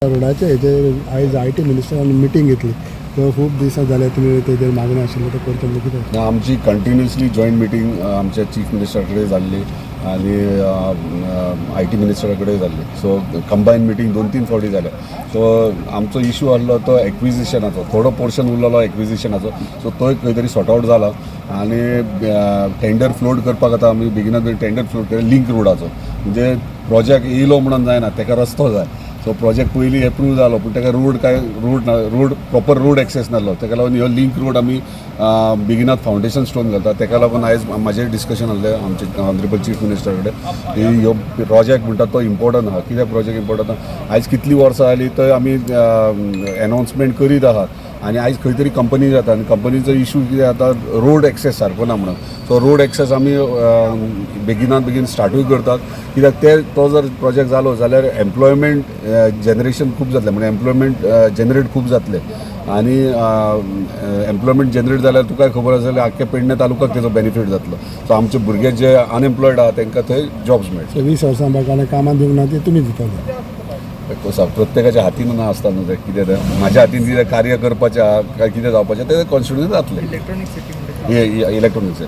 रोडाचे हेजेर आयज I T मिनिस्टरान meeting घेतली. तो खूब दिसां जाले तुमी तेजेर मागणी आशिल्ली, ते करतले कितें? ना, आमची कंटिन्युअसली जॉयंट मिटींग आमच्या चीफ मिनिस्टरा कडेन जाल्ली आनी I T मिनिस्टरा कडेन जाल्ली. सो कंबायन मिटींग दोन तीन फावटी जाल्या. सो आमचो इशू आहलो तो एक्विजिशनाचो, थोडो पोर्शन उरलेलो एक्विजिशनाचो. सो तोय खंय तरी सॉर्ट आवट जाला आनी टेंडर फ्लोट करपाक आतां आमी बेगिनात बेगीन टेंडर फ्लोट केले लिंक रोडाचो. म्हणजे प्रोजेक्ट येयलो म्हणून जायना, तेका रस्तो जाय. सो प्रोजेक्ट पयलीं एप्रूव जालो, पूण तेका रोड काय रोड ना, रोड प्रॉपर रोड एक्सेस नासलो. तेका लागून ह्यो लिंक रोड आमी बेगिनात फावंडेशन स्टोन घालता. तेका लागून आयज म्हाजें डिस्कशन आहलें आमचे ऑनरेबल चीफ मिनिस्टर कडेन की ह्यो प्रोजेक्ट म्हणटा तो इम्पॉर्टंट आहा. कित्याक प्रोजेक्ट इम्पॉर्टंट आहा? आयज कितलीं वर्सां जालीं थंय आमी एनावन्समेंट करीत आहात आनी आयज खंय तरी कंपनी जाता आनी कंपनीचो इशू कितें जाता, रोड एक्सेस सारको ना म्हणून. सो रोड एक्सेस आमी बेगिनात बेगीन स्टार्टूय करतात, कित्याक ते तो जर प्रोजेक्ट जालो जाल्यार एम्प्लॉयमेंट जनरेशन खूब जातलें, म्हणजे एम्प्लॉयमेंट जनरेट खूब जातलें. आनी एम्प्लॉयमेंट जनरेट जाल्यार तुका खबर आसा जाल्यार आख्ख्या पेडणे तालुक्याक तेजो बेनिफीट जातलो. सो आमचे भुरगे जे अनएम्प्लॉयड आहा, तांकां थंय जॉब्स मेळटले. सो 20 वर्सां बाकांनी कामां दिवंक ना, ती तुमी दितले? प्रत्येकाच्या हातीन ना आसता न्हू तें. कितें तें म्हाज्या हातीन कितें कार्य करपाचें आहा काय कितें जावपाचें, तें कॉन्स्टिट्युशन जातलें. इलेक्ट्रॉनिक सिटी म्हणटा. हे इलेक्ट्रॉनिक्स.